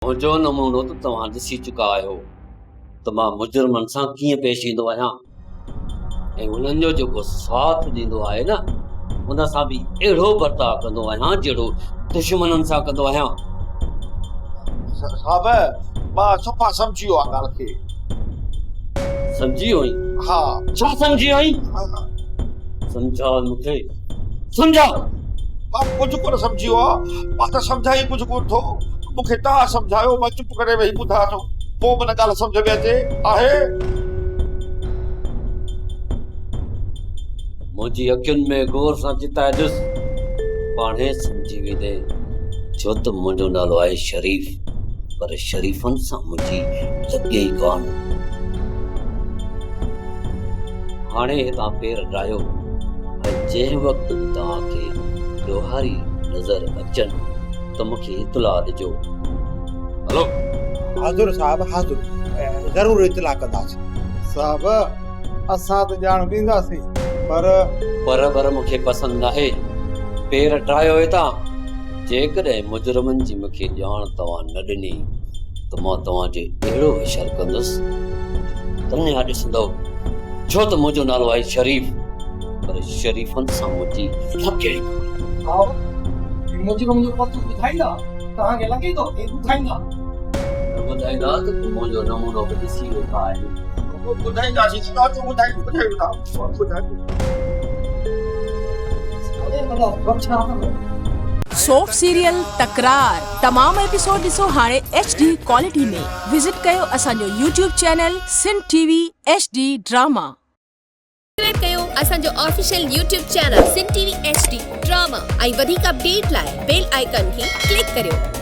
منهنجو نمونو ته توهان ڏسي چڪا آهيو ته مان مجرمن سان ڪيئن پيش ايندو آهيان ۽ انهن جو جيڪو ساٿ ڏيندو آهي نه ان سان به اهڙو برتاء ڪندو آهيان جهڙو دشمنن سان ڪندو آهيان. صاحب مان صفا سمجهي ويو آهيان ڳالهه کي. سمجهي ويو آهين؟ ها. ڇا سمجهي ويو آهين؟ سمجهاء مون کي. سمجهاء. مان ڪجهه ڪونه سمجهي ويو آهيان. مان ته سمجهان ئي ڪجهه ڪونه ٿو. مون کي توهان سمجهايو، مان چپ ڪري ويهي ٻڌان ٿو. پوء من ڳالهه سمجهه ۾ اچي آهي. منهنجي اکين ۾ غور سان چتائي ڏس، پاڻهي سمجهي ويندين. ڇو ته منهنجو نالو آهي شريف، پر شريفن سان منهنجي لڳي ئي ڪانه. هاڻي هتان پير ڊاهيو ۽ جنهن وقت به توهان کي ڏوهاري نظر اچن ته مون کي اطلاع ڏجو. هلو. حاضر صاحب حاضر، ضرور اطلاع ڪنداسين. صاحب اسان ته ڄاڻ ڏينداسين پر. پر ور مون کي پسند ناهي. پير ڊاهيو هتان. جيڪڏهن مجرمن جي مون کي ڄاڻ توهان نه ڏني ته مان توهان جو اهڙو حشر ڪندس جو دنيا ڏسندؤ. ڇو ته منهنجو نالو آهي شريف، پر شريفن سان منهنجي لڳي ئي ڪانه. صاحب، هي مجرم جو پتو ٻڌائيندا؟ توهان کي لڳي ٿو هي ٻڌائيندا؟ نه ٻڌائيندا ته پوء منهنجو نمونو به ڏسي ويٺا آهيو. ٻڌائينداسين ته توهان ٻڌايو ٻڌايو ٿا ٻڌايو. سوپ سيريل تڪرار تمام ايپيسوڊ ڏسو هاڻي ايڇ ڊي ڪوالٽي ۾ وزٽ ڪيو اسان جو YouTube channel Sindh T V H D drama. Subscribe ڪيو اسان جو official YouTube channel Sindh T V H D drama ۽ وڌيڪ اپڊيٽ لاء بيل آئيڪان کي ڪلڪ ڪريو.